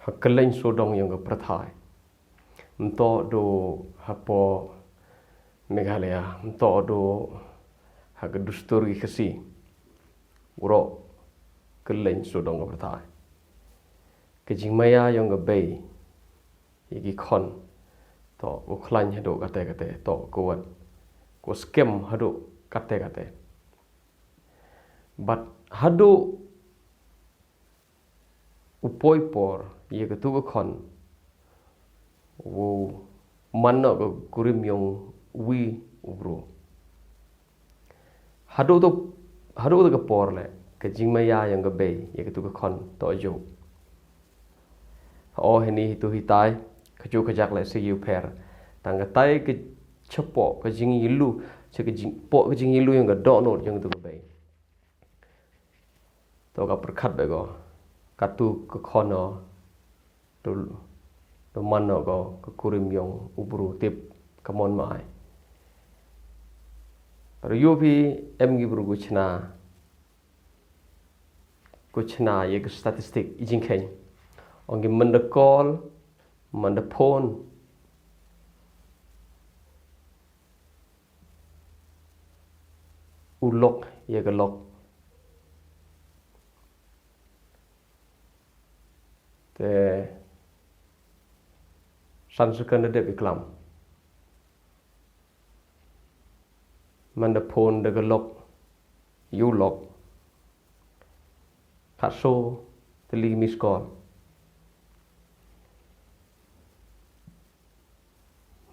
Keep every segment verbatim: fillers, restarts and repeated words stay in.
Ha kylleng sawdong yong ka pyrthai, mynta du hapoh Meghalaya, mynta du ha ka dustur ki Khasi, waroh kylleng sawdong ka pyrthai, ka jingmaïa yong ka bei ïa ki khon, to u khlaiñ haduh katte katte, to ka wat, ka skhem haduh katte katte. Bad haduh u poi por ïa katu ka khon, u man noh ka kurim yong uwi u bru. Haduh tu, haduh tu ka por leh, ka jingmaïa yong ka bei ïa katu ka khon to ju. O hini hitu hitai, ka ju ka jak leh sigi u pher. Tang katai ka chapoh ka jingïalu, cha ka jingpoh ka jingïalu yong ka dohnud yong katu ka bei. To ka pyrkhat bego, katu ka khon o, to, to man noh ko ka kurim yong u bru tip ka mon mai. Ru ïoh phi em ki bru ku chna, ku chna ïa ka statistic i jingkheiñ. Ong ki man da call, man da phone, u lok ïa ka lok. Te san second da dep i klam. Man da phone da ka lok, ïa u lok. Khatsaw tylli miss call.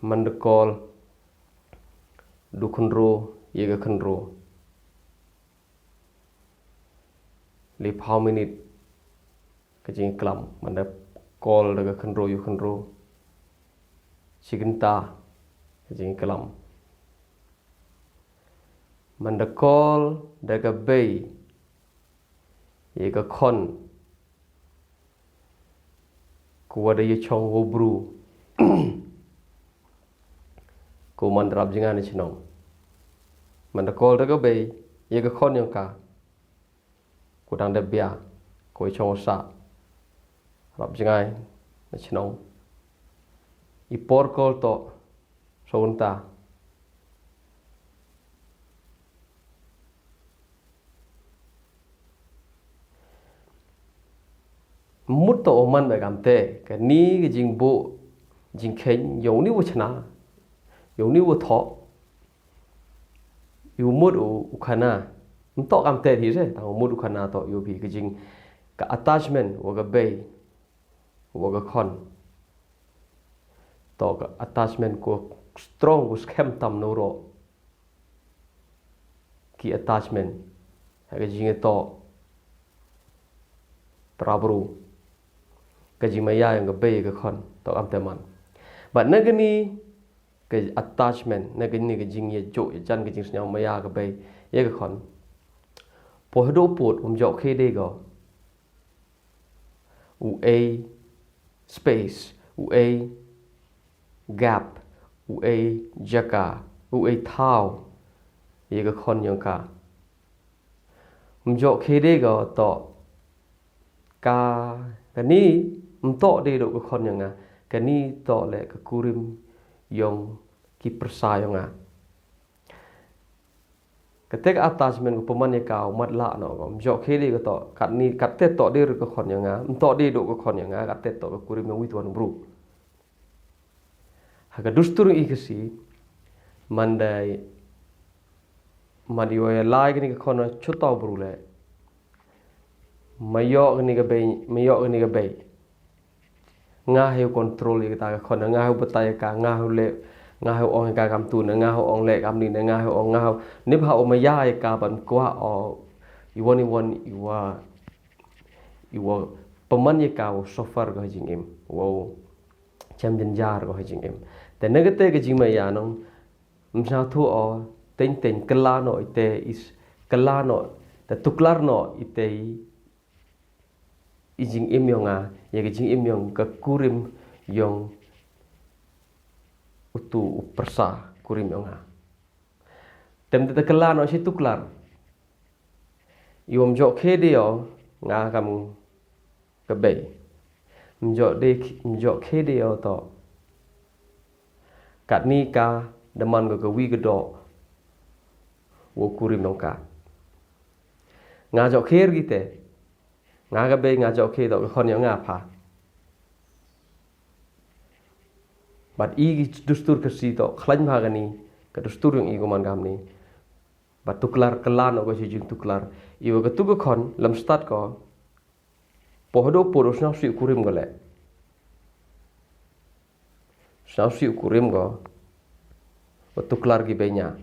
Man da call du khynroo ïa ka khynroo. Liphaw minit ka jingklam, man da call da ka khynroo ïa u khynroo, shi kynta ka jingklam. Man da call da ka bei ïa ka khon, ku wa da ïa chong u bru, ku man da rap jngai na chnong. Man da call da ka bei ïa ka khon yong ka, ku dang da bia, ku ïa chong u sah, rap jngai na chnong. I por call to, so unta mut to u man ba kam te, kani ka jingbuh jingkheiñ yong ni wa chna, yong ni wa thoh. Ïa u mut u, u khana. Ym toh kam te hi se, tang u mut u khana toh ïa u phi ka jing, ka attachment wa ka bei wa ka khon. Toh ka attachment ko strong, ko skhem tam no ro. Ki attachment ha ka jingïatoh para bru. Ka jingmaïa yong ka bei ka khon toh kam te man. Bad na kani ka attachment, na kani ka jingïajoh ïajan, ka jingsngew maïa ka bei ïa ka khon, po haduh pud um joh khie de ko u ei space, u ei gap, u ei jaka, u ei thaw ïa ka khon yong ka. Um joh khie de ko toh ka, kani ym toh de doh ka khon yong nga, kani toh leh ka kurim yong ki pyrsa yong nga. Kate ka attachment ko pynman ïa ka u mat lah noh ko, um joh khie de ko toh, katni, kate toh de ruh ka khon yong nga, ym toh de doh ka khon yong nga, kate toh ka kurim yong wi tuan bru. Ha ka dustur i Khasi, man dei, man ïoh ïa lai kani ka khon chuta u bru leh, ma ïoh kani ka bei, ma ïoh kani ka bei, nga hei control ïa kata ka khon, nga hei batai ïa ka, nga hei leh, nga hei ong ïa ka kam tu, nga hei ong leh kam ni, nga hei ong, nga hei, ni ba ha u maïa ïa ka ban kwah o, i wan, i wan, i wa, i wa pynman ïa ka u suffer ko ha jingim, wow chem jynjar ko ha jingim. Te na kate ka jingmaïa nong, ym sngewthuh o, teng teng kylla noh ite is, kylla noh, te tuklar noh ite i jingim yong nga ïa ka jingim yong ka kurim yong utu u pyrsa kurim yong nga. Tem te kylla noh shi tuklar. Ïa um joh khie de o nga kam ka bei. Mjok de, mjok khe de o to. Katni ka daman ko kawi ka doh. Wo kurim nong ka. Nga jok kher gite. Nga ka bei nga jok kher to ka khon yong nga pha. Bad i ki dustur ka si to khlain pha kani. Ka dustur yong i ko man kam ni. Bad tuklar ka lan o ko si jing tuklar. I wa ka tu ka khon lam start ko. Poh do poh do snau si kurim ko le. Snau si kurim ko. Wa tuklar ki beinya.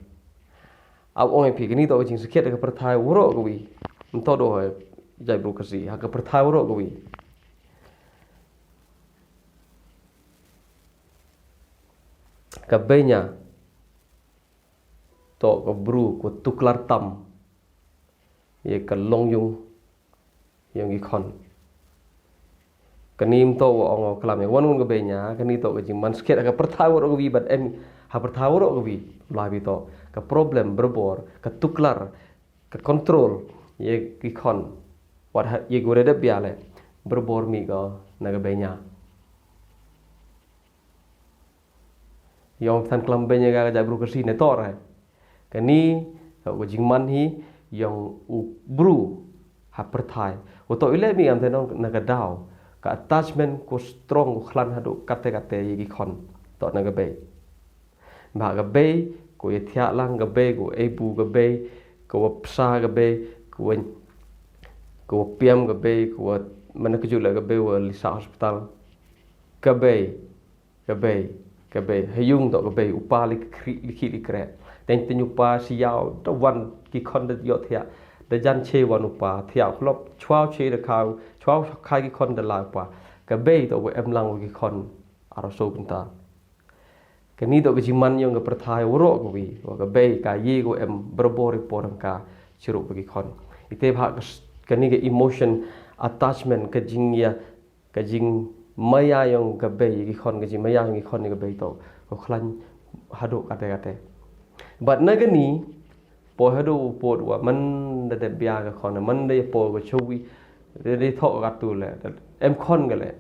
Au ong phi kini to ka jing sakhiat ka pyrthai woro ko wi. Mto do hai jai bru ka si ha ka pyrthai woro ko wi. Ka beinya. To ka bru ko tuklar tam. Ye ka long yung. Yong ki khon. Kani mto wa ong o klam ya wan wan ka beinya kani to ka jingman sakhiat ha ka pyrthai woro ka wi bad em ha pyrthai woro ka wi. Lai bi to ka problem berbor ka tuklar ka control ye ki khon. Wat ha ye gure dep bia le berbor mi ko na ka beinya. Yong than klam beinya ka jai bru ka si ne to re. Kani ka jingman hi yong u bru ha pyrthai. Wa to ile mi am te nong na ka daw ka attachment ko strong ko khlan hadu kate kate ye ki khon to na ka bei. Ba ka bei ko ye thiah lang ka bei ko ei bu ka bei ko wa psa ka bei ko wa ko wa piam ka bei ko wa mana ka jula ka bei wa lisa hospital. Ka bei Ka bei, ka bei, ha yung to ka bei, u pa li khri li khi li kre. Teng teng u pa si yaw da wan ki khon da yo thia. Da jan che wan u pa thia khlop chwa che da khaw chwa khai ki khon da la u pa. Ka bei to wa em lang wa ki khon aro so kunta. Kani to ka jingman yong ka pyrthai woro ka wi wa ka bei ka ye ko em berbor i por ka chiru pa ki khon. Ite bha kani ka emotion attachment ka jingya ka jingmaya yong ka bei ki khon ka jingmaya yong ki khon ka bei to ko khlain hadu kate kate. Bad na kani po hadu po wa man da de bia ka khon man da po ko chuwi de de tho ka tu le em khon ka le.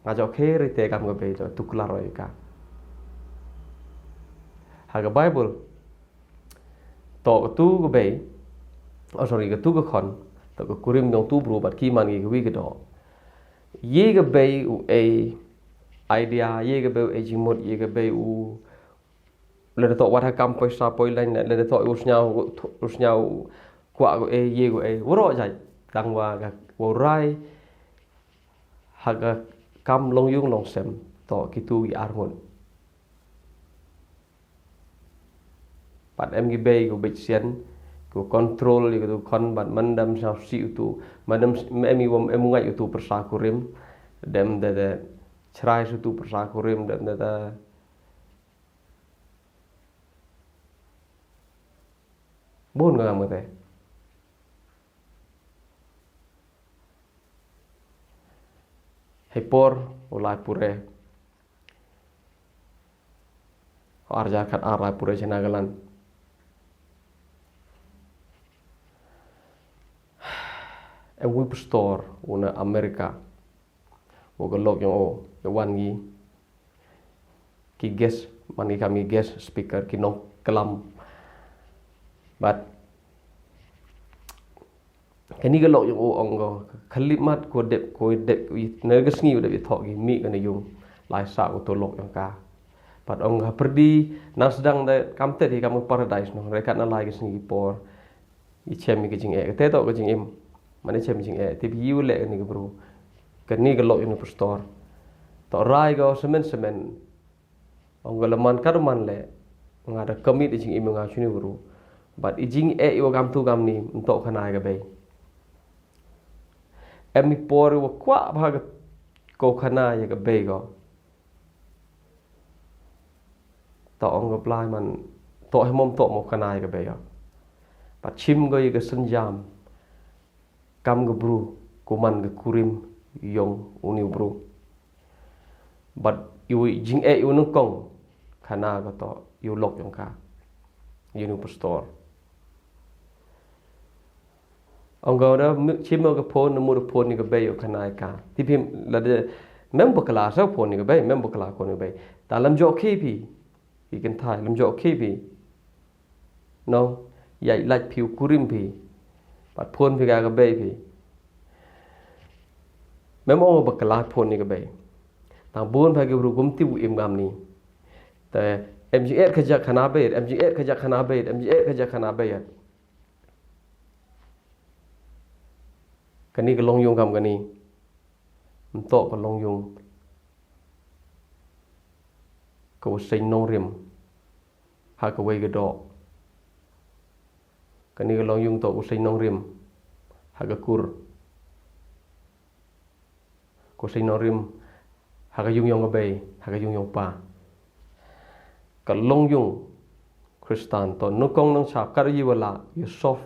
Nga jo khe re te kam ka bei to tu klar roi ka. Ha ka Bible to ka tu ka bei oh sorry ka tu ka khon to ka kurim dong tu bru bad ki man ki ka wi ka do. Ye ka bei u ei idea ye ka bei u ei jingmut ye ka bei u le da to wat ha kam poisa poi lain le da to u sñiaw u sñiaw kwah ko ei ye ko ei woro jai tang wa ka wa rai ha ka kam long yung long sem to ki tu ki ar ngut. Pat em ki bei ko bit sian ko control ye ko kon pat mandam sa si utu mandam em i wam em ngai utu persa kurim dem de de chrai su tu persa kurim dem de de bun ka ngam te. Hei por u lai pure. Ar jar khat ar lai pure chena galan. E wi pastor una America. Wa ka lok yong o ya wan ngi ki guest man ngi kam ngi guest speaker ki nong kelam. But kani ka lok yong o ong ko kalimat ko dep ko dep na ka sngi u dep i thok gi mi kana yung lai sa ko to lok yong ka. Pat ong ka perdi na sedang da kam te di kam paradise no rekat na lai ka sngi por. I chem i ka jing e ka te to ka jing im man i chem i jing e tip i u le kani ka bru kani ka lok yong u pastor. To rai ko semen semen. Ong ka laman ka man le nga da kamit i jing im nga chuni bru. But i jing e i wa kam tu kam ni nto khana ka bei. Em i por i wa kwah ba ka ko khana ya ka bei ko. To ong ka blai man to he mom to mo khana ya ka bei ko. Pat chim ko ya ka senjam. Kam ka bru kuman ka kurim yong uni u bru. But iu jing e iu nengkong khana ka to iu lok yong ka. Uni u pastor. Ong ka da, "Shim mo ka phone, na mut phone ni ka bei, o khana ka." Te phi, lada mem bakla sa phone ni ka bei, mem bakla phone ni ka bei. Ta lam jok ki phi. Ki kynthai lam jok ki phi. No, ïa lait phi u kurim phi. Pat phone phi ka ka bei phi. Mem ong bakla phone ni ka bei. Tang bun pha ki bru gum ti u im ngam ni. Te em jing et ka jak khana bei, em jing et ka jak khana bei, em jing et ka jak khana bei. Kani ka long yung kam kani. Mto ka long yung. Ka u seng nongrim. Ha ka wei ka doh. Kani ka long yung to u seng nongrim. Ha ka kur. Ka u seng nongrim. Ha ka yung yong ka bei. Ha ka yung yong pa. Ka long yung Khristan to nukong nang chap kar yi wala. Ïa sof.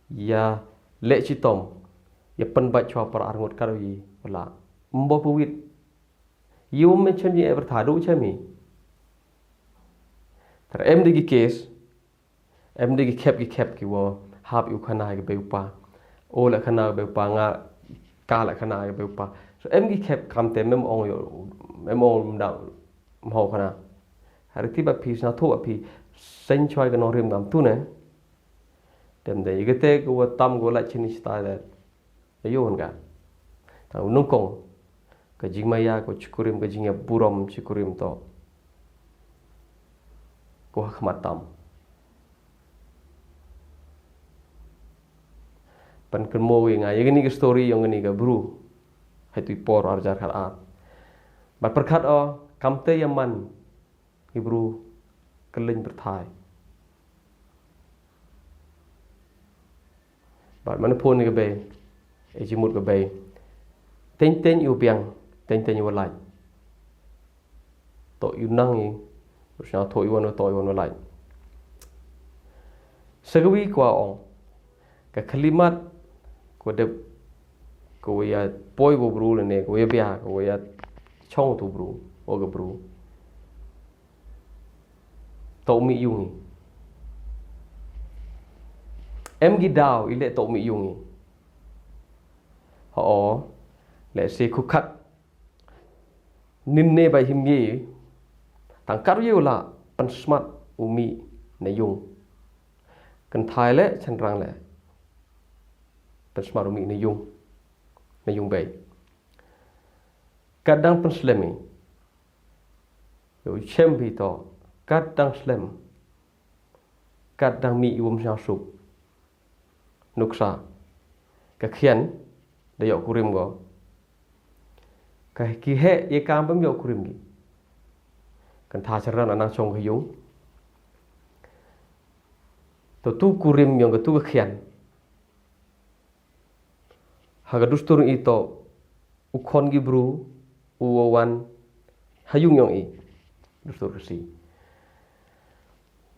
Ïa leh chitom. Ïa pynbait chwa para arngut kar yi wala. Mbo pawit. Ïa u me chem yi e bertha du chem yi. Ter em de ki case. Em de ki khep ki khep ki wo. Hap yu khana ki bei u pa. O la khana ki bei u pa nga. Ka la khana ki bei u pa. So em ki khep kam te mem ong yo. Mem ong mdang. Mho khana. Hari ti ba phi sna thu ba phi. Sen chwa ka nongrim ngam tu ne. Tem de yi kete ko wa tam ko la chini sta de. Ayo ka. Ta u nukong. Ka jingmaya ko chikurim ka jingya burom chikurim to. Ko ha khmat tam. Pan kynmo wi nga, ïa kani ka story yong kani ka bru. Hai tu i por arjar khat ar. Bat perkhat o, kam te ïa man. Ki bru, ka leng berthai. Bat mana phone ni ka bei. E jimut ka bei. Teng teng yu biang, teng teng yu lait. To yu nang yi, yu sna to yu wan to yu wan lait. Sagawi kwa ong. Ka khlimat, ko dep, ko ya poi bo bru ne, ko ya bia, ko ya chong tu bru, o ka bru. To mi yung yi. Em gi daw, ile to mi yung yi. Ho, le se khukat. Nin ne bai him ye. Tang kar ye la, pan smat u mi ne yung. Kan thai le, chan rang le. Pan smat u mi ne yung. Ne yung bei. Kat dang pan slem yi. Yo chem bi to. Kat dang slem. Kat dang mi iwam sha suk. Nuksa. Ka khian. Da yok kurim go. Ka ki he ye kam bam yok kurim gi. Kan tha charan anang chong ka yung. To tu kurim yong ka tu ka khian. Ha ka dustur i to u khon gi bru u wan ha yung yong i. Dustur ka si.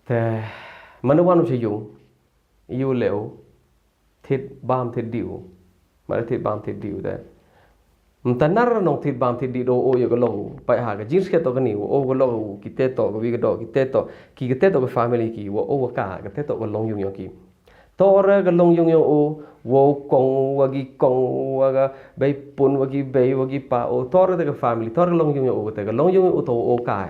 Te mana wan u cha yung i u leu thit bam thit di u. Mana thit bam thit di u te. Mta nar nong thit bam thit di do o yo ka long u. Pai ha ka jing sket to ka ni u o ka long u ki te to ka wi ka do ki te to ki ka te to ka family ki u o ka ka te to ka long yung yong ki. Tora ka long yung yung u, wa u kong, wa gi kong, wa ga bei pun, wa gi bei, wa gi pa, u tora ka family, tora ka long yung yung u, ka long yung u to u kai.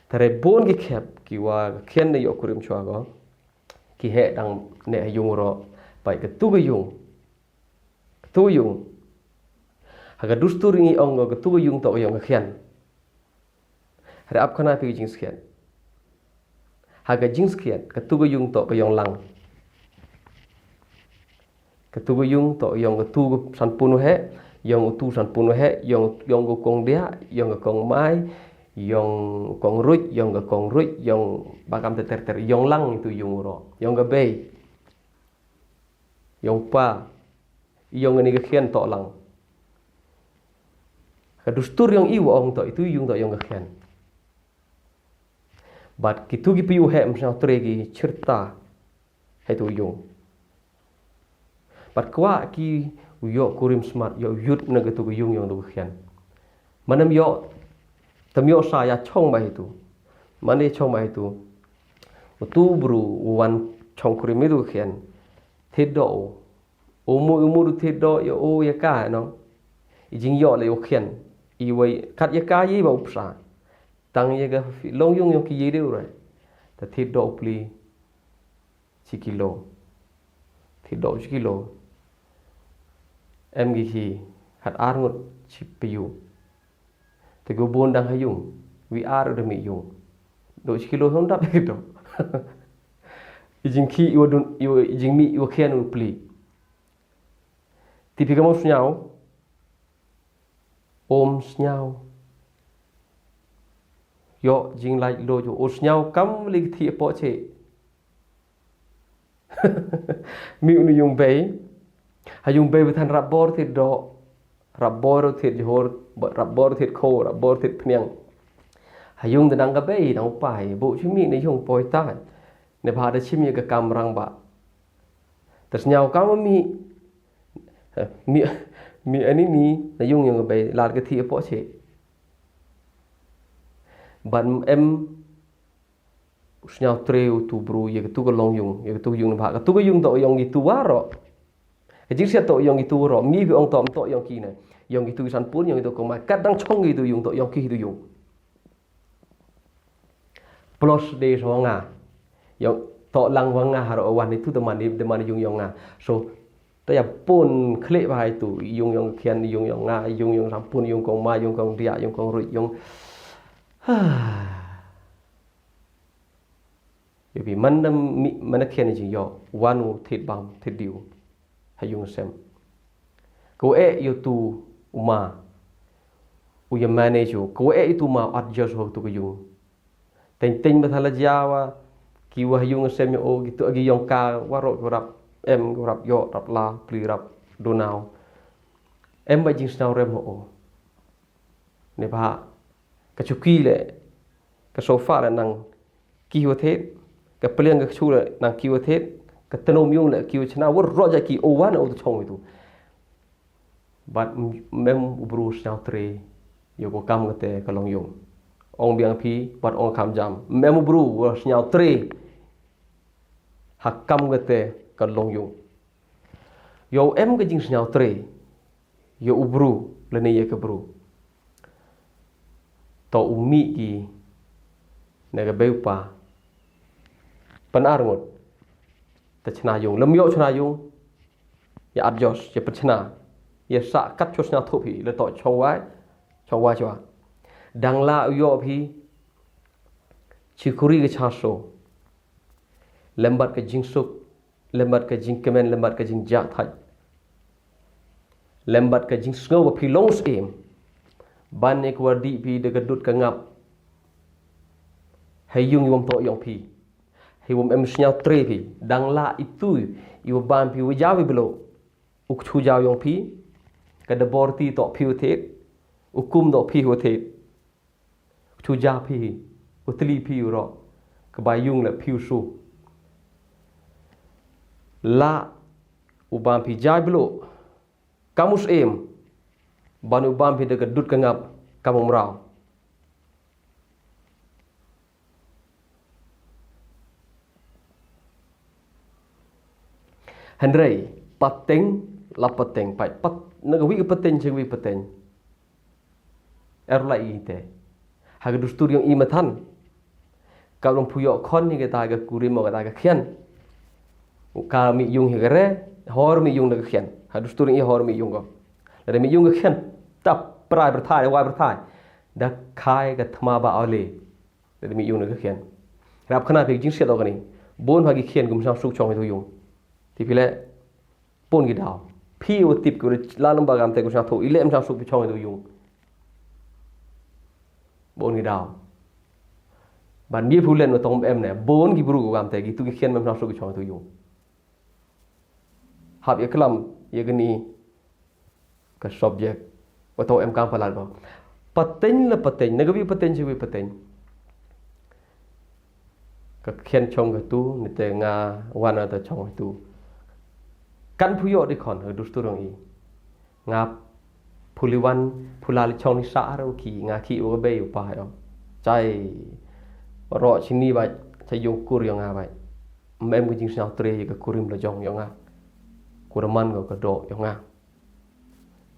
Tare bun gi khep, ki wa khian ne yok kurim chwa go, ki he dang ne yung ro, pai ka tu ka yung. Ka tu yung. Ha ka dustur ngi ong go ka tu ka yung to ka yung ka khian. Hare ap khana phi ka jingskhiat. Ha ka jingskhiat, ka tu ka yung to ka yong lang. Ka tu ka yung to yong ka tu ka san pun he, yong u tu san pun he, yong, yong ka kong dia, yong ka kong mai, yong kong ruit, yong ka kong ruit, yong bakam te ter ter, yong lang itu yung ro, yong ka bei. Yong pa, yong ni ka khian to lang. Ka dustur yong i wa ong to, itu yung to yong ka khian. Bat kitu ki piu he msang tre ki chirta he tu yung. Bat kwa ki u yok kurim smat yok yut na ka tu ka yung yong tu ka khian. Manam yok, tam yok sa ya chong ba he tu. Mane chong ba he tu. U tu bru u wan chong kurim he tu ka khian. Thit do u. U mut u mut u thied doh ïa u ïa ka, no. I jingïoh la ïa u khian. I wei kat ïa ka ïa ba u psa. Tang ïa ka phi long yung yong ki ïa dei u re. Ta thied doh u pli. Chi kilo. Thied doh chi kilo. Em ki hi. Hat ar ngut chi piu. Te ko bun dang ha yung. Wi ar u da mi yung. Doh chi kilo hong dap ki doh. I jingkhih i wa dun i wa i jingmih i wa khian u pli. Te phi ka mong sñiaw. Om sñiaw. Ïoh jinglait lo jo. O sñiaw kam li ki thi apo che. Mi uni yung bei. Ha yung bei ba than rap bor thied doh. Rap bor thied johor. Rap bor thied kho. Rap bor thied pniang. Ha yung da nang ka bei nang pai. Bo chi mi na yung poi tai. Ne ba da chim ïa ka kam rang ba. Ta sñiaw kam mi. Mi mi ani ni na yung yung bei lad ka thi apo che. Ban em sñiaw tre u tu bru ïa ka tu ka long yung ïa ka tu yung ba ka tu ka yung to yong ki tu waro. Ka jingsiat to yong ki tu waro mi bi ong to to yong ki ne. Yong ki tu san pun yong ki tu ko ma kat dang chong ki tu yung to yong ki tu yung. Plus de so nga. Yong to lang wa nga haro wan itu teman di teman yung yong nga. So ta ya pun klik ba itu yung yong khian yung yong nga yung yong sampun yung kong ma yung kong dia yung kong ruit yung. Yo bi man da mi man da khian jing yo wan u thit bang thit diu. Ha yung sem. Ko e yo tu uma. U ya manage u ko e yo tu ma at just ho tu ko yung. Teng teng ba thala jawa ki wah yung sem yo o gitu agi yong ka waro ko rap em ko rap yo rap la pli rap donau. Em ba jing snau rem ho o. Ne ba ka chuki le ka sofa le nang ki wa thet ka pliang ka chu le nang ki wa thet ka tnom yung le ki wa chna wor roja ki o wan o chong itu. Bat mem ubru snau tre yo ko kam kate ka long yung. Ong biang phi bat ong kam jam mem ubru wa snau tre ha kam kate ka long yung. Yo em ka jing snau tre yo ubru lane ya ka bru. To u mih ki na ka bei u pa. Pan ar ngut ta chna yung lam yo chna yung. Ya at jos ya pan chna ya sa kat chos na thup hi le to chong wai chong wai chwa. Dang la u yo phi chi kuri ka cha so. Lembat ka jing suk lembat ka jing kemen lembat ka jing ja thaj. Lembat ka jing sngew ba phi long syiem. Ban ne kwar di phi da ka dut ka ngap. Hei yung iwam to yong phi hei wam em sñiaw tre phi dang la itu iwa ban phi wa jaw i belo. U kchu jaw yong phi ka da bor ti to phi wa thet. U kum do phi wa thet. Chu ja phi u tli phi u ro ka ba yung le phi u su. La u bam phi jai blo kam u syiem ban u bam phi da ka dut ka ngap kam u mraw. Hynrei pateng la pateng pat pat na ka wi ka pateng che wi pateng. Er la i te ha ka dustur yong i mathan. Ka long phuyo khon hi ka ta ka kurim ka ta ka khian. Ka mi yung hi ka re hor mi yung da ka khian ha dustur yong i hor mi yung ko. Da mi yung ka khian ta prai berthai wa berthai da khai ka thma ba ale. Da mi yung da ka khian. Rap khana phi jing siat o kani bon ha ki khian gum sang suk chong hi tu yung. Ti phi le pun ki daw phi u tip ki la lum ba gam te ku sang thu i lem sang suk pi chong i tu yung. Bon ki daw ban mi phu len u tong em ne bon ki bru ku gam te ki tu ki khian mem sang suk pi chong i tu yung. Hap ya klam ya kani ka subject wa tong em kang palat ba pateng la pateng na ka bi pateng chi bi pateng. Ka khian chong ka tu ni te nga wan ta chong tu. Kan phu yo di khon ha dustur yong i nga phu li wan phu la li chong ni sa ar u ki nga ki u ka bei u pa yo. Chai ro chini ba chai yung kur yong nga ba. Mem ka jing sñiaw tre ka kurim la jong yong nga. Pura man ka doh yong nga.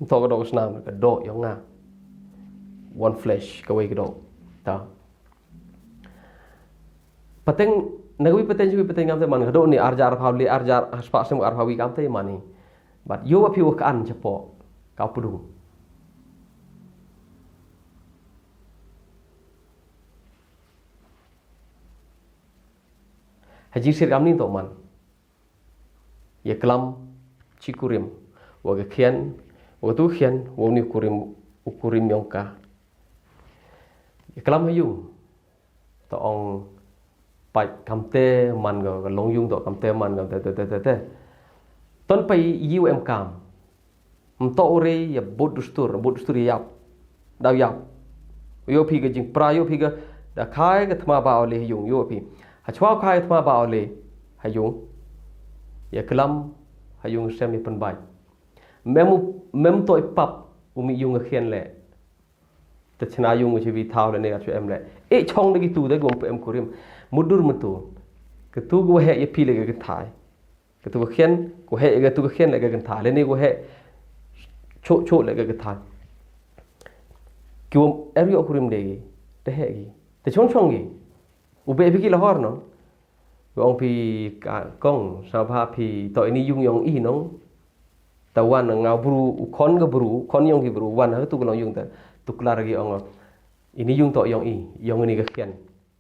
Nto ka doh ka snam ka doh yong nga. One flesh kawei ka doh. Ta. Pateng, na kawei pateng, kawei pateng kam te man ka doh ni arjar phaw li arjar spah sem arphaw wi kam te mani. But yo wa phi wa kan chapo. Ka pudung. Haji sir kam ni to man. Ïa klam chi kurim wa ka khian, wa tu khian wa uni kurim, u kurim yong ka. Ïa klam ha yung. To ong pat kam te man ka long yung to kam te man ka te te te te te. Ton pai yu em kam. Mto ure ïa bud dustur, bud dustur ïa yap. Daw ïap. Yo phi ka jingpra yo phi ka da khai ka thma ba ole ha yung yo phi. Ha chwa khai ka thma ba ole ha yung. Ïa klam ha yung sem ïa pynbai. Mem mem to pap umi yung khian le. Te chna yung chi bi thaw le ne ka chu em le. E chong de ki tu de gum em kurim. Mudur mutu. Ke tu go he ïa phi le ka thai. Ka tu ka khian, ko he ka tu ka khian le ka kynta le ni ko he. Cho cho le ka kynta. Ki wam er yo kurim de gi. Te he gi. Te chong chong gi. U be phi ki lahor no. Ong phi ka kong sa ba phi to ini yung yong i nong. Ta wan nga bru u khon ga bru, khon yong ki bru wan ha tu ka long yung ta. Tu klar gi ong. Ini yung to yong i, yong ini ka khian.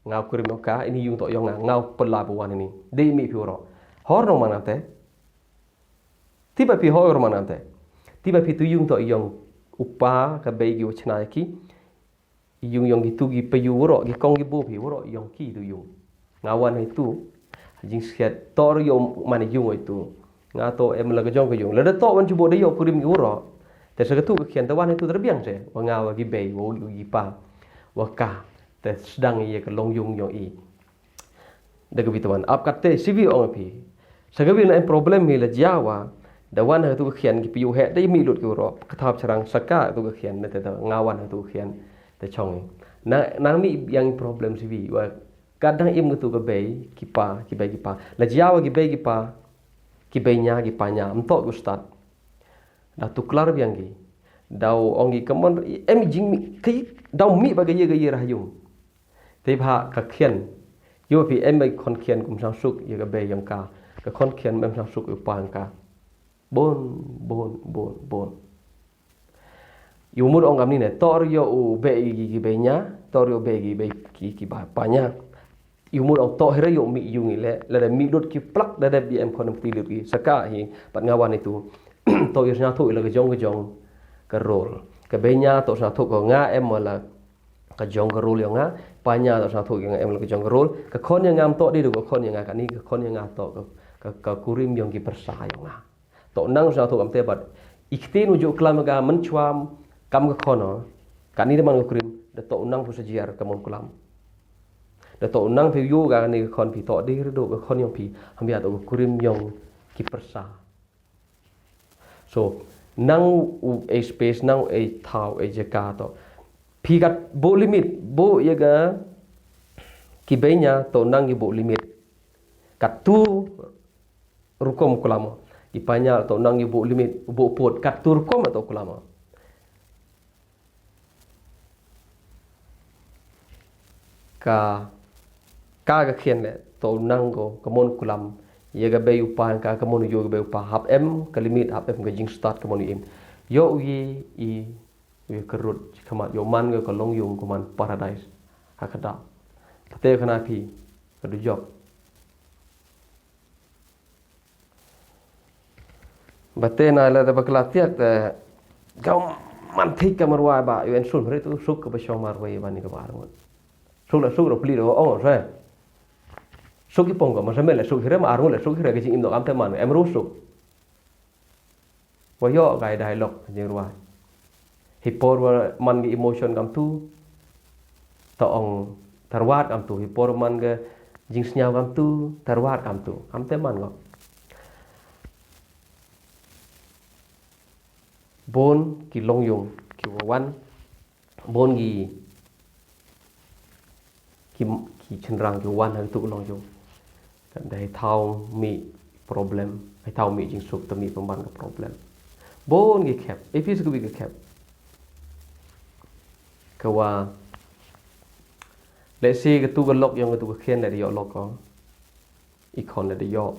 Nga kurim ka ini yung to yong nga nga pela bu wan ini. Dei mi phi ro. Hor nong manante. Tiba phi hor manante. Tiba phi tu yung to yong upa ka bei gi uchna ki. Yung yong gi tu gi payu woro gi kong gi bo phi woro yong ki tu yung. Nga wan hai tu. Jing siat tor yo man yung hai tu. Nga to em la ka jong ka yung. Lada to wan chubo de yo kurim gi woro. Te sa ka tu ka khian te wan hai tu terbiang se. Wa nga wa gi bei wa gi pa. Wa ka. Te sedang ïa ka long yung yong i. Da ka bitawan ap kat te sivi ong phi. Sa ka bi na em problem hi la jawa. Da wan ha tu ka khian ki piu he da mi lut ki rop ka thap charang sa ka tu ka khian na te da nga wan ha tu ka khian te chong. Na nang mi yang problem sivi wa ka dang im tu ka bei ki pa ki bei ki pa. La jawa ki bei ki pa ki bei nya ki pa nya mto ku start. Da tu klar biang ki. Dau ong ki kamon em jing mi ki dau mi ba ga ye ga ye rah yung. Te bha ka khian. Yo phi em bai khon khian kum sang suk ïa ka bei yong ka. Ka khon khian mem sang suk ïa pa yong ka. Bon, bon, bon, bon. Yu mur ong kam ni ne tor yo u be gi gi bei nya, tor yo be gi bei ki ki ba pa nya. Yu mur ong to hira yo mi yu ngi le, la da mi dot ki plak da da bi em khon ti lut ki. Saka hi pat nga wan itu. To yu sna thu ila ka jong ka jong ka rol. Ka bei nya to sna thu ko nga em la ka jong ka rul yong nga. Pa nya to sa thu yong nga em la ka jong ka rul. Ka khon yong nga am to di du ka khon yong nga kani ka khon yong nga to ka, ka, ka kurim yong ki persa yong nga. To nang sa thu kam te bat. Ikti nu ju klam ka man chwam kam ka khon. Kani de man ka kurim da to nang pu sa jiar ka mon klam. Da to nang phi yu ka ni ka khon phi to di ri du ka khon yong phi. Ham ya to ka kurim yong ki persa. So nang u e space nang u e thaw e jaka to. Phi kat bo limit bo ïa ka ki bei nya to nang ïa bo limit. Kat tu rukom kulama. Ki pa nya to nang ïa bo limit bo pot kat tu rukom to kulama. Ka ka ka khian le to nang ko ka mon kulam ïa ka bei u pa ka ka mon yu ka bei u pa hap em ka limit hap em ka jing start ka mon yu im yo u yi i u yi ka rut ka mat yo man ka ka long yung ka man paradise ha ka da ka te ka na phi ka du jok. Ba te na la da ba kla tiak te ka man thik ka marwa ba yu en sun re tu suk ka ba shong marwa ba ni ka ba arngut. Suk la suk ro pli ro ong re. Suk ki pong ka ma sa me la suk hire ma arngut la suk hire ka jing im do kam te man em ru suk. Wa yo ka dai lok jing ruwa. Hi por wa man ki emotion kam tu. Ta ong tarwat kam tu hi por man ka jingsnyaw kam tu tarwat kam tu kam te man ko. Bon ki long yung ki wa wan bon ki ki ki chynrang ki wan ha tu long yung. Kan dei thaw mi problem Ai tau mih jingsuk, te mih pynban ka problem. Bun ki khep, ai phi sa ka wi ka khep. Ka wa, let's say, ka tu ka lok yong ka tu ka khian da ïoh lok ko. I khon da ïoh.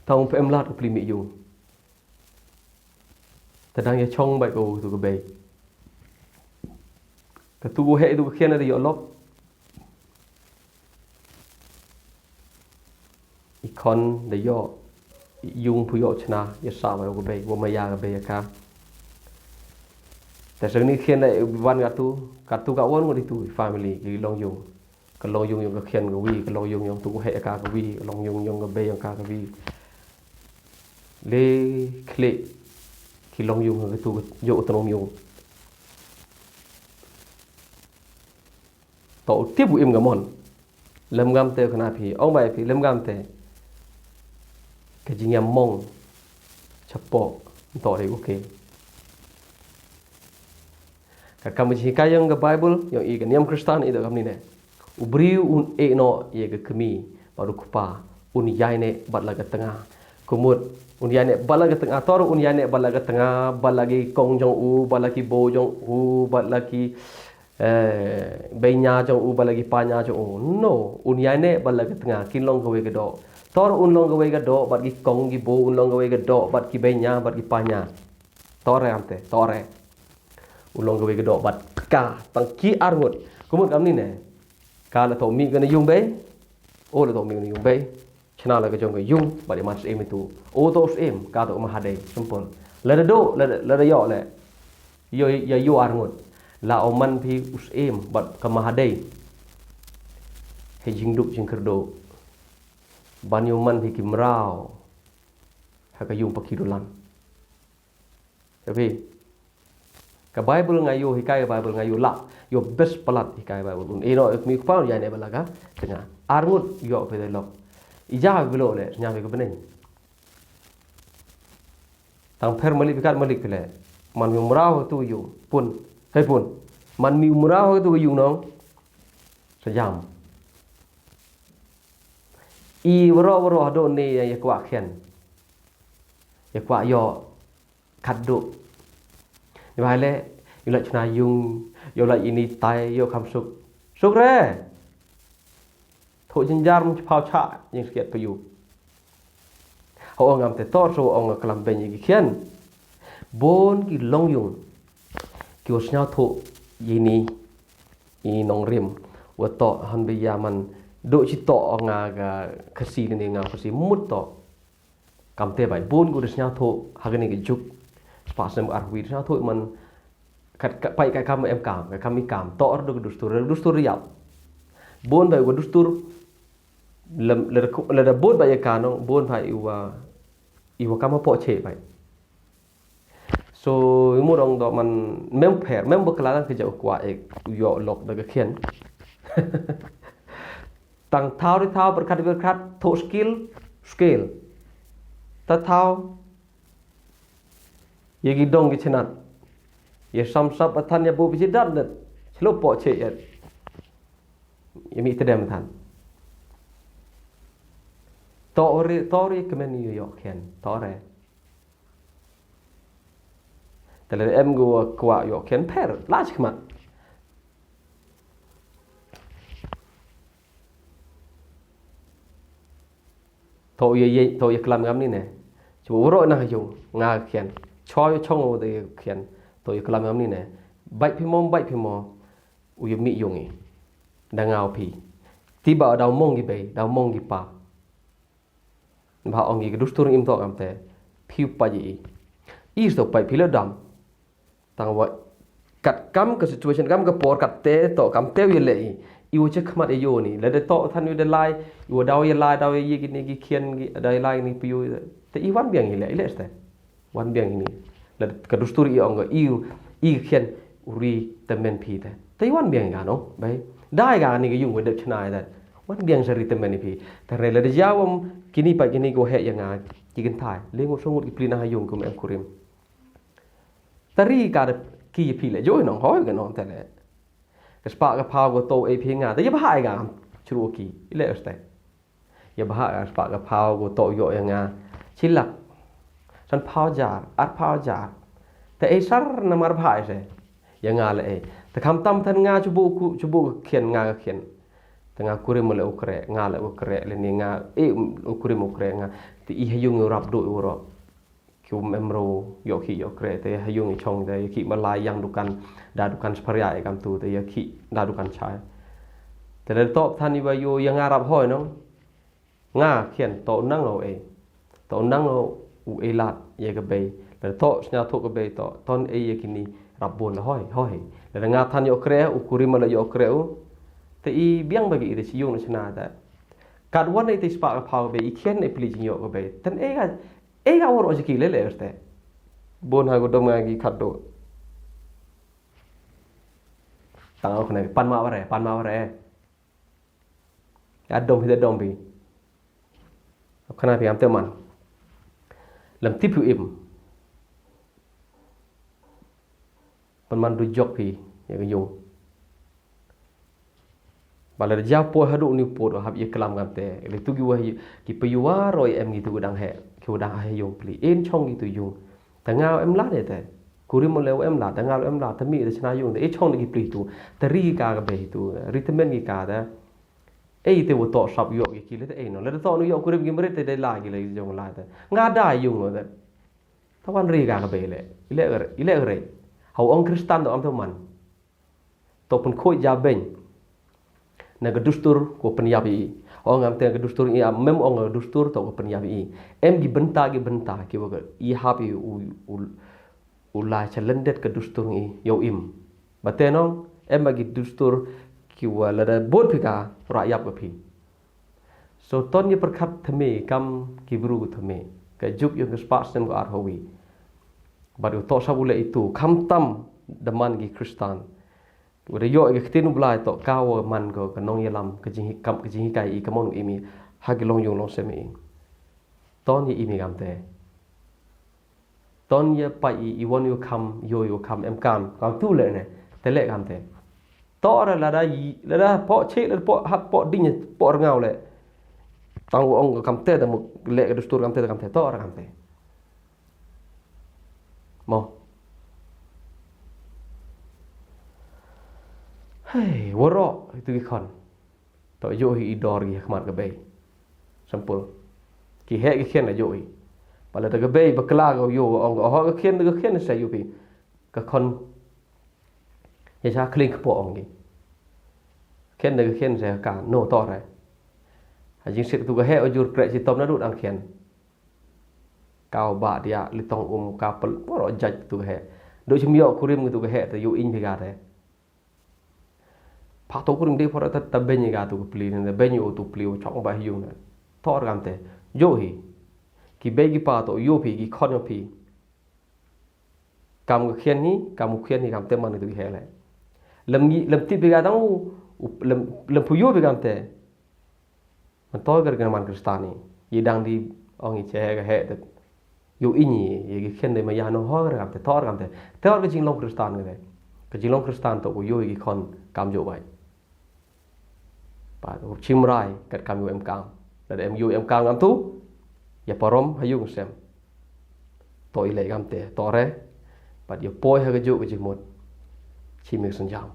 Tang pem lad u pli mih yung. Te dang ïa chong bai ko tu ka bei. Ka tu ko heh tu ka khian da ïoh lok. I khon da ïoh. I yung phu ïoh chna, ïa sa bai ko ka bei, wa ma ïa ka bei ïa ka. Te sa ni khian da wan ka tu, ka tu ka wan ko di tu, family, ki long yung. Ka long yung yong ka khian ka wi, ka long yung yong tu heh ka ka wi, ka long yung yong ka bei yong ka ka wi. Le khleh ki long yung ka tu yoh u tnum yung. To u tip u im ka mon. Lem gam te khana phi, ong bai phi, lem gam te. Ka jingïam mong chapoh, to dei okay. Ka kam jinghikai yong ka Bible, yong i ka niam Khristan i da kam ni ne. U briew un eh noh ïa ka kmie bad u kpa, un ïaineh bad la ka tnga. Kumut, un ïaineh bad la ka tnga, tor un ïaineh bad la ka tnga, bad la ki kong jong u, bad la ki bo jong u, bad la ki, eh, beiñia jong u, bad la ki paiñia jong u. No, un ïaineh bad la ka tnga, kin long kawei ka doh. Tor un long kawei ka doh bad ki kong ki bo, un long kawei ka doh bad ki beiñia bad ki paiñia. Tore ante, tore. U long kawei ka doh bad ka, tang ki arngut. Kumut kam ni ne. Ka la to mih ka na yung bei. O la to mih ka na yung bei. Chna la ka jong ka yung, bad i man syiem itu. O to syiem, ka to Mahadei, simple. Lada doh, lada, lada ïoh le. Ïoh, ïa ïoh arngut. La o man phi u syiem, bad ka Mahadei. He jingduk jingkyrduh. Ban ïoh man phi ki mraw. Ha ka yung pa ki dulan. Ka phi. Ka Bible nga ïoh hikai, ka Bible nga ïoh lah. Ïoh best palat hikai Bible. Un ino mi kpa ïaineh bad la ka tnga. Arngut ïoh phi dei lok. Ija glo le, nya phi ka bneng. Tang pher malik pikat malik phi le. Man mi mraw tu yung. Pun. Hei pun. Man mi mraw tu yung nong. Sa jam. I waro waro hado ne ïa kwah khian. Ïa kwah ïoh. Khadduh. Ni bai le, ïoh la chna yung, ïoh la ini tai, ïoh kham suk. Suk re. Tho jynjar mung chipau cha, jing skiat pa yu. Ho ong am te tor, so ong klam ben ki khian. Bon ki long yung. Ki wa sñiaw tho ini, i nongrim. Wa to han be yaman. Do chi to ong nga ka Khasi ni nga Khasi mut to. Kam te bai bun gu da sñiaw tho ha kani ka juk. Spa snem arwi da sñiaw tho man kat, kat pai ka kam em kam, ka kam i kam. To ar do ka dustur, dustur yap. Bun bai gu dustur lem, lada bun bai ka nong, bun bai iwa, iwa kam po che bai. So, imu dong do man mem pher, mem bakla ka ja u kwah ek, u ïoh lok da ka khian. Tang thaw ri thaw, berkat berkat, tho skill, skill. Ta thaw, ye gi dong gi chenat. Ye sam sap atan ye bu bi jidat net. Chlo po che yet. Ye mi tedem tan. To ri, to ri kemen yu yok ken. To re. Tele em gu kwah yok ken per. Lach kmat. To ye, ye, to ye klam ngam ni ne. Chuba waro na yung nga khian. Choi chong o de khian. To ye klam ngam ni ne. Bai phi mo, bai phi mo. U ye mi yung i. Da ngau phi. Tiba dau mong gi bei, dau mong gi pa. Ba ong gi dustur im to kam te. Phi pa ji i. I sto pai phi le dam. Tang wa kat kam ka situation kam ka por kat te to kam te wi le i. I wa che khmat e yo ni. Le de to than wi de lai. I wa daw ye lai daw ye gi ni gi khian gi daw ye lai ni pi yu. Te i wan biang i le i le ste. Wan biang i ni. Le ka dustur i ong ga i i khian uri te men phi te. Te i wan biang i ga no. Bai. Dai ga ni ga yung wa de chna i te. Wan biang sa ri te men i phi. Te re le de jawam kini pa kini go he ya nga. Ki kin thai. Le ngut songut ki plina ha yung kum em kurim. Tari ka da ki phi le joi nong hoi ka nong tale. Ka spa ka pau ka to e phi nga. Ta ye ba hai ka chru ki. Ile este. Ïa bha ka spah ka phaw ko to ïoh ïa nga. Shi lak. San phaw jar, ar phaw jar. Te ei sar namar bha ei se. Ïa nga leh ei. Te khamtam than nga chubu ku, chubu ka khian nga ka khian. Te nga kurim leh u kreh, nga leh u kreh leh ni nga, eh, u kurim u kreh nga. Te i ha ïung u rap du u ro. Ki um em ro, ïoh ki ïoh kreh, te ha ïung i chong te, ïa ki malai ïang dukan, da dukan spharia e kam tu, te ïa ki da dukan chai. Te le top than i ba ïoh ïa nga rap hoi nong. Nga khian to nang o ei. To nang o u ei lad ïa ka bei. Le to sñiaw to ka bei to, ton ei ïa kini rap bun le hoi, hoi. Le nga than ïoh kreh, u kurim le ïoh kreh u. Te i biang ba ki i te chi ïung na chna te. Kat wan ei te spah ka phaw ka bei, i khian ei pli jing ïoh ka bei. Ten ei ka, ei ka wor o jiki le le te. Bun ha ko dom nga ki khat do. Tang o khna pan ma ware, pan ma ware. Ya dom hi da dom bi. Khana phi am te man. Lam tip yu im. Pan man du jok phi, ïa ka ïung. Ba la da jaw poi haduh ni put hap ïa klam kam te. Le tu ki wah ki pa yu wa ro em ki tu dang he. Ki dang he ïung pli. In chong ki tu ïung. Ta nga em la de te. Kurim le em la, ta nga em la, ta mi de chna ïung. De chong de ki pli tu. Ta ri ka ka be tu. Ri te men ki ka da. Ei te wa to sap ïoh ki ki le te ei no. Le to no ïoh kurim ki mrit te de la ki le jong la te. Nga da ïung de. Ta wan ri ka ka be le. Ile ile re. Hau ong Kristan do am te man. To pun khoi ja beng. Na ka dustur ko pynïap i. Ong am te ka dustur i am mem ong ka dustur to ko pynïap i. Em ki bynta ki bynta ki wa ka i hap i u u u la chalendet ka dustur i yow im. Ba te nong em ba ki dustur ki wa la da bot phi ka ra ïap ka phi. So ton ïa pyrkhat thame kam ki bru ka thame. Ka juk ïa ka spah snem ka ar hawi. Bad u to sab u le itu kham tam da man ki Kristan. Wada ïoh ïa ka ktien u Blai to ka wa man ko ka nongïalam ka jinghi kam ka jinghikai i ka mon imi ha ki long yung long sem i. Ton ïa imi kam te. Ton ïa pa i i won yu kam yo yu kam em kam kam tu le ne. Te le kam te. To ra lada i lada po che le po hap po ding po rngau le. Tang u ong kam te da mu le ka dustur kam te kam te to ra kam te. Mo. Hei, waro itu ki khon. To ïoh hi i dor ki khmat ka bei. Sampul. Ki he ki khian la ïoh hi. Pala ta ka bei bakla ka ïoh ong ka ho ka khian ka khian sa ïoh hi. Ka khon. Ïa cha kling ka po ong ki. Khian ka khian sa ka no to re. Ha jing sit tu ka he o jur pre si tom na du dang khian. Kau ba dia litong um ka pel poro jaj tu ka he. Do chim yo kurim tu ka he te yu in bi ga te. Pa to kurim de poro ta ta ben ga tu ka pli ne ben yo tu pli o chong ba hiu ne. Tor kam te. Yo hi. Ki bei ki pa to yo phi ki khon yo phi. Kam ka khian ni kam u khian ni kam te man tu ki he le. Lem ni lem tip bi ga tang u lem lem pu yo bi kam te. Man to gar ka man Kristan i. Yi dang di ong i che ka he te. Yu ini yi ki khen de ma ya no ho gar kam te tor kam te. Tor ka jinglong Kristan ka te. Ka jinglong Kristan to ku yu ki khon kam jo bai. Pat ur chim rai kat kam yu em kam. Da em yu em kam kam tu. Ya parom ha yu sem. To i le kam te tore. Pat ya poi ha ka ju ka jimut. Chim ik senjam.